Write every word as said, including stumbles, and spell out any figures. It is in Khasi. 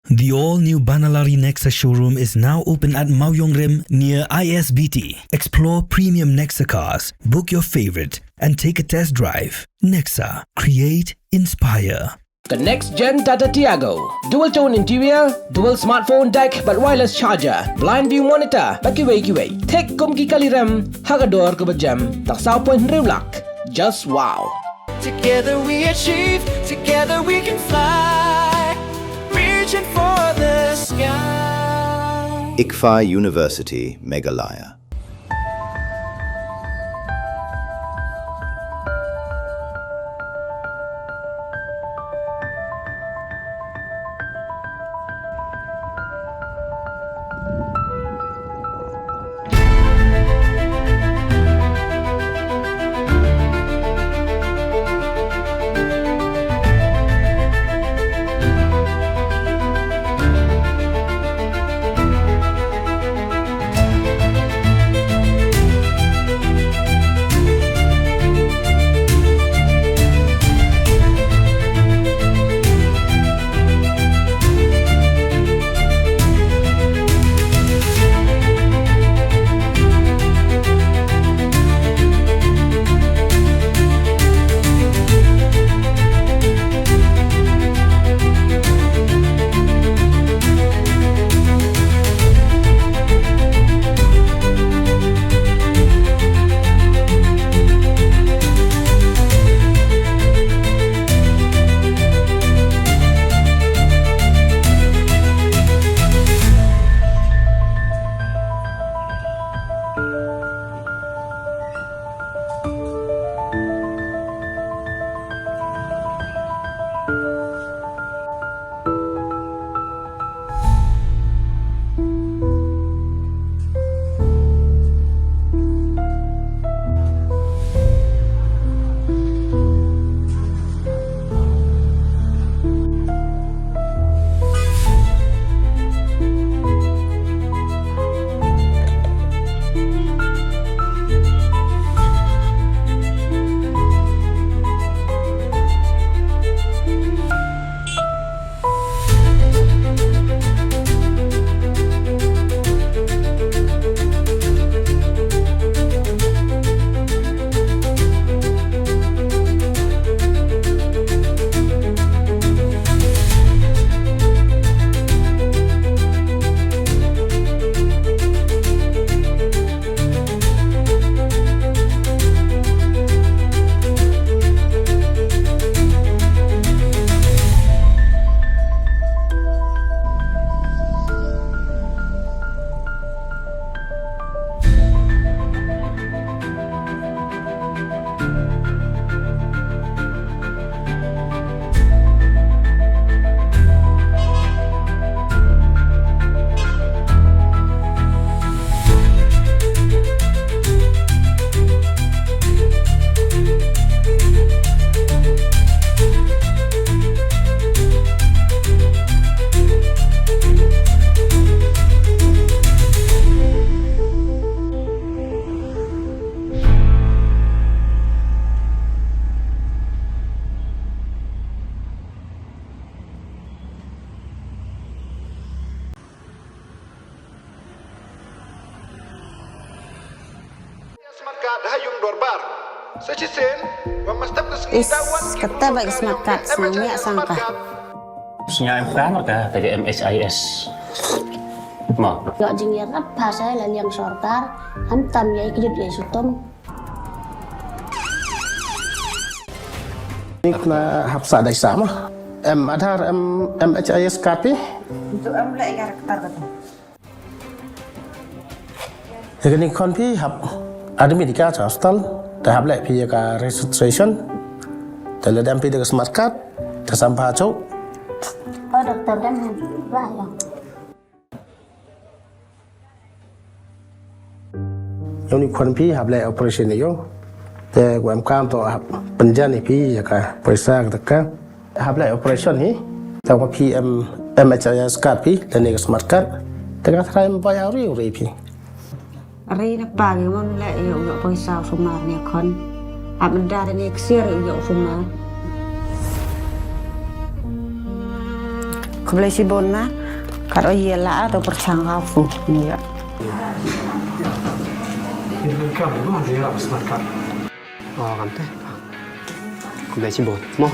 The all-new Banalari Nexa showroom is now open at Mawiongrim near I S B T. Explore premium Nexa cars, book your favorite, and take a test drive. Nexa, create, inspire. The next gen Tata Tiago. Dual tone interior, dual smartphone deck, bad wireless charger, blind view monitor, bad kiwei kiwei. Thik kum ki kali rem, ha ka dor kaba jem, tang saw point hynriew lak. Just wow. Together we achieve, together we can fly. Reaching for the sky. ICFAI University, Meghalaya. Is, kata ba ka smart card, snang ïa sang ka. Sngew em ka, ka, ka M H I S. Mo. Ïoh jingïarap ha sa la liang sorkar, khamtam ïa i kjut ïa i sutum. Ni kane hap sa dei sa mo. Em Aadhaar, em, M H I S card phi? Itu em leh ïa ka ktar kata. Ïa kane khun phi hap admit ïa ka sha hospital, te hap leh phi ïa ka registration. Te lada em phi da ka smart card, te sam pha shuh. Oh, doktor, dang ba ïa. Ïa une u khun phi hap leh operation ïa u. Te u em kam to hap pynjan ïa phi ïa ka poisa kata ka. Hap leh operation hi. Te u phi em M H I S card phi lane ka smart card. Te ka tharai em ba ïa u ri u ri phi. Ri na pa ngi mon leh ïa u ïoh poisa u sumar ne khun. Hap mynta ne ksiar ïa u ïoh u sumar. Khublei shibun na. Kat o ye la to perchang ka fu. Ni ya. Ini kan kamu mah dia apa sebentar. Oh, kan teh. Khublei shibun. Mo.